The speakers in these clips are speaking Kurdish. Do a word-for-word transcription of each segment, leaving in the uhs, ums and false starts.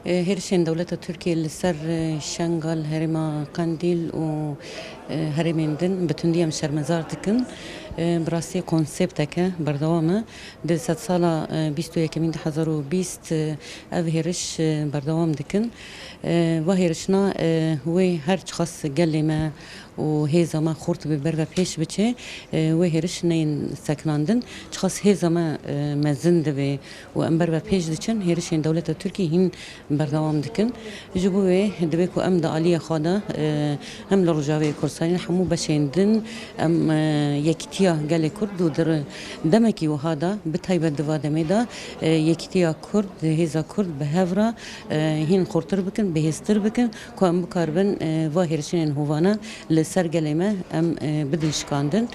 E, hêrişên dewleta Tirkiyê li ser, e, Şengal, herêma Qendîl û, e, herêmên din bi tundî em şermezar dikin. E, bi rastî konsepteke berdewam e. Di sedsala, e, bîst û yekemîn du hezar û bîst, e, ev hêriş, e, berdewam dikin. E, va hêrişna, e, wê her çiqas gelê me û hêza me xurt bi ber ve pêş biçe, e, wê hêriş neyên sekinandin. Çiqas hêza me, e, mezin dibe û em ber ve pêş diçin, hêrişên dewleta Tirkiyê hîn berdewam dikin. Ji bo wê divê ku em di aliyê xwe de, e, hem li Rojavayê Kurdistanê hemû beşên din em, e, yekîtiya gelê Kurd û di re-, demekî wiha de, bi taybet di va demê de, e, yekîtiya Kurd, hêza Kurd bi hev re, e, hîn xurtir bikin, bihêztir bikin, ku em bikaribin, e, va hêrişên hovane li ser gelê me em, e, bidin şikandin.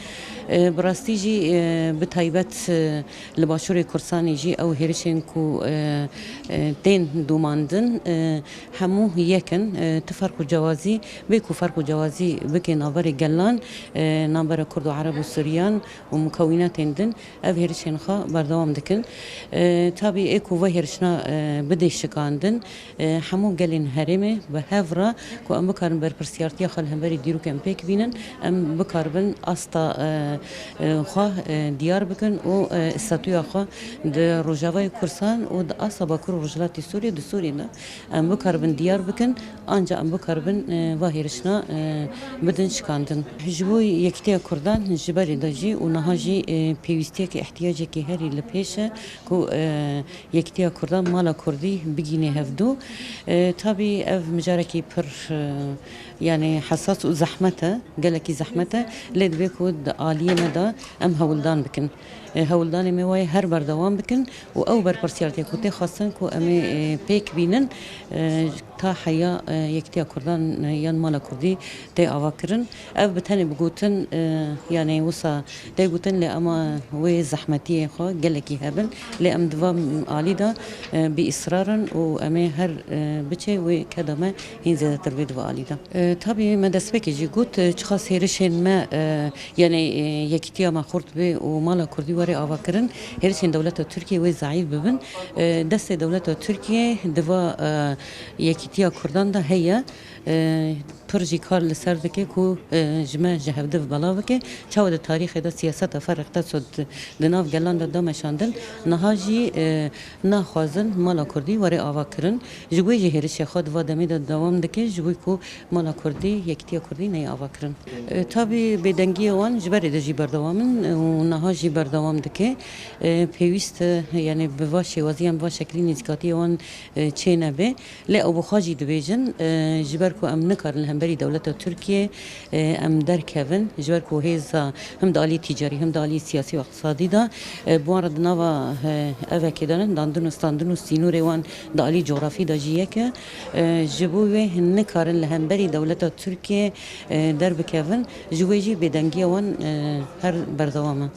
E, bi rastî jî, e, bi taybet, e, li Başûrê Kurdistanê jî ew hêrişên ku, e, e, tên domandin, e, hemû yek in. E, ti ferq û cewazî, bê ku ferq û cewazî bike navberê gelan, e, navbera Kurd û Ereb û Suryan û mukewînetên din, ev hêrişên xwe berdewam dikin. E, tabî ê ku va hêrişna, e, bidê şikandin, e, hemû gelên herêmê bi hev re ku em bikarin berpirsiyartiya xwe li hemberî dîrokê em pêk bînin, em bikaribin asta, e, e, xwe, e, diyar bikin û, e, statûya xwe di Rojavayê Kurdistanê û di asta Bakur û Rojhilatê Sûriyê, di Sûriyê de em bikaribin diyar bikin, anca em bikaribin, e, va hêrişna, e, bidin şikandin. Ji bo yekîtiya Kurdan ji berê de jî û niha jî, e, pêwîstiyeke, ihtiyacekî herî li pêş e ku, e, yekîtiya Kurdan, mala Kurdî bigînê hevdû. E, tabî ev mijarekî pir, e, yanî hesas û zehmet e, gelekî zehmet e, lê divê ku di aliyê me de em hewldan bikin. E, hewldanê me wayê her berdewam bikin û ew berpirsiyartiya ku tê xwestin ku em ê, e, pêk bînin, e, ta heya, e, yekîtiya Kurdan, e, yan mala Kurdî tê avakirin. Ev bi tenê bi gotin, e, yanî wisa tê gotin, lê ema wê zehmetiyê xwe gelekî hebin. Lê em di va alî de, e, bi israr in û em ê her, e, biçe wê keda me hîn zêdetir bê di va alî de. E, tabî me destpêkê jî got, e, çiqas hêrişên me, e, yanî, e, yekîtiya me xurt bê û mala Kurdî were avakirin, hêrişên dewleta Tirkiyê wê zeîf bibin. E, destê dewleta Tirkiyê di va, e, yekîtiya Kurdan de heye. E, pir jî kar li ser dike ku, e, ji me ji hevdî ve belav bike. Çawa di tarîxê de siyaseta ferq teso di, di nav gelan de da meşandin, niha jî, e, naxwazin mala Kurdî were avakirin. Ji bo wê jî hêrişê xwe di va demê de dewam dike, ji bo ku mala Kurdî, yekîtiya Kurdî neyê avakirin. E, tabî bêdengiya wan ji berê de jî berdewam in û niha jî berdewam dike. E, pêwîst e, yanî bi va şêwazî yan bi va şeklî nêzîkatiyê wan, e, çê nebe. Lê ew bi xwe jî dibêjin, e, ji ber ku em nikarin li hemberî dewleta Tirkiyê, e, em derkevin, ji ber ku hêza him di alî tîcarî, him di alî siyasî û iqtisadî de, e, bi wan re di nava, e, evekê de ne, dandin û standin û sînorê wan di alî cografî de jî yek e. E, ji bo wê nikarin li hemberî dewleta Tirkiyê, e, derbikevin, ji wê jî bêdengiya wan, e, her berdewam e.